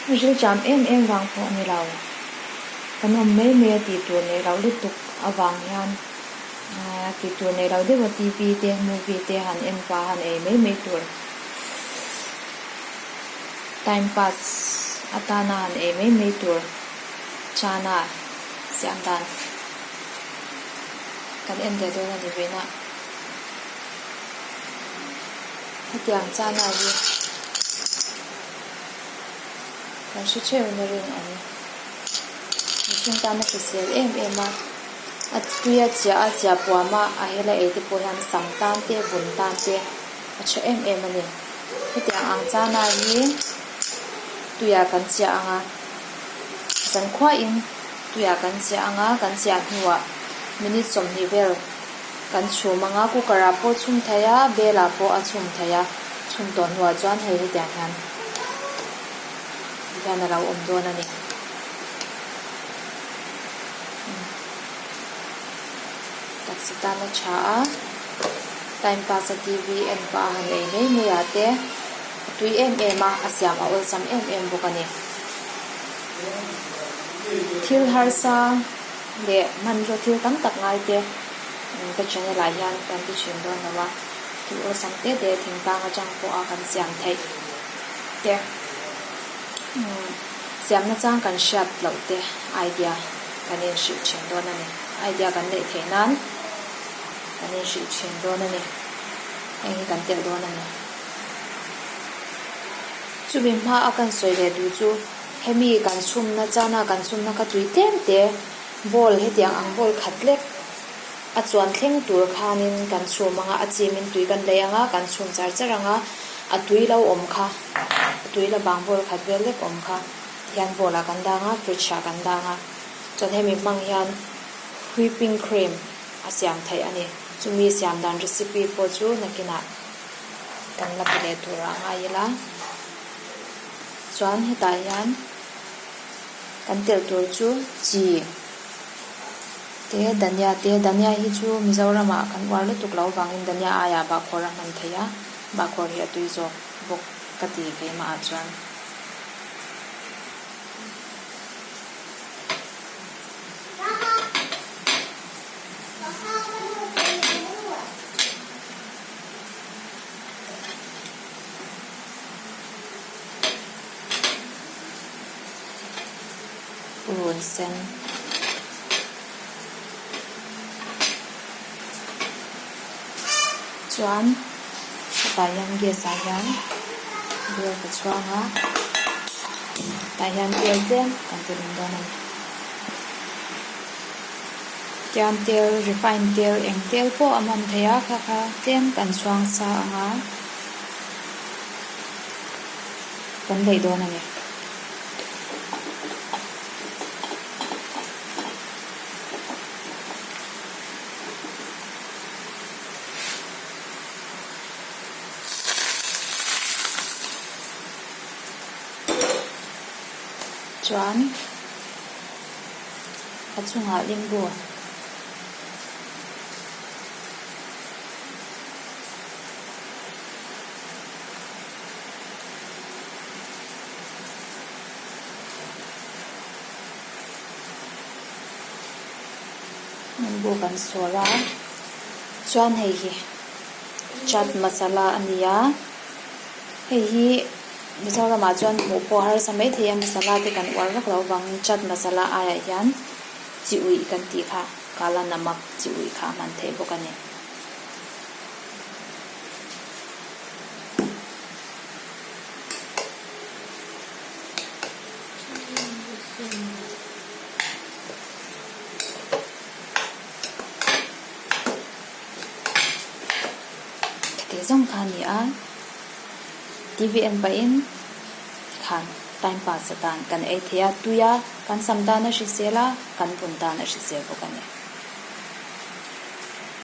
Rilṭam em em vang pawh a ni lo. Kan awm mai mai a tih tur neih loh lutuk avang hian tih tur neih loh deuha TV te movie te han en pah han ei mai mai tur time pass atana han ei mai mai tur chana siam dan kan en leh dawn a ni vawiinah. Hetiang chana hi kan hre theuh in a rinawm. Mihring tana hrisel em em a, a tui a chiah a chiah puam a, a hela ei te pawh hian sam tan te vun tan te a tha em em a ni. Hetiang ang chana hi tuiah kan chiah ang a, zankhuain tuiah kan chiah ang a, kan chiah hnuah minute 20 vel Kan chhum anga cooker ah pawh chhum thei a, bel ah pawh a chhum thei a, chhum tawh hnuah chuan hei hetiang hian hian a lo awm dawn a ni. Taksa tan a tha a, time pass a TV en pah a han ei mai mai ah te a tui em em a, a siam a awlsam em em bawk a ni. Thil harsa. Leh hmanraw thil tam tak ngai te ka channel ah hian kan ti thin dawn lo a, thil awlsam te te thingtlang atang pawh a kan siam theih te siam na chang kan hriat loh te idea kan inhrilh thin dawn a ni, idea kan neih theih nan kan inhrilh thin dawn a ni, heng hi kan telh dawn a ni. Chumi hma a kan sawi leh duh chu. Hemi kan chhumna chana kan chhumna kha tui tlem te bowl hetiang ang bowl khat lek a chuan thleng tur khanin kan chhum anga a chimin tui kan lei anga kan chhum char char anga a tui lo awm kha a tui la bang bowl khat vel lek awm kha tihian bowl ah kan dang a fridge ah kan dang a chuan hemi hmang hian whipping cream a siam theih a ni chumi siam dan recipe pawh chu nakinah kan la pe leh tur ah ngai ila. Chuan hetah hian kan telh tur chu chi te dhania te dhania hi chu Mizoramah kan uar lutuk loh avangin dhania aiah bahkhawr a hman theih a bahkhawr hi a tui zawk bawk ka ti keimah ah chuan. Purun sen chuan hetah hian gas ah hian bel ka chhuang a tah hian tel tlem kan ti reng dawn a ni tiang tel refine tel eng tel pawh a man thei a kha kha tlem kan chhuang sa ang a. Kan daih dawn a ni. Chuan a chungah limbu. Nimbu kan sawr a chuan hei hi chat masala a ni a hei hi Mizoramah chuan hmuh pawh a harsa maithei a masala te kan uar vak loh avangin chat masala aiah hian chi uih kan tih kha kala namak chi uih kha a hman theih bawk a ni. Khati zawng kha a ni a, TV en pahin khan time pass atan kan ei thei a, tui a, kan sam tan a hrisel a, kan vun tan a hrisel bawk a ni.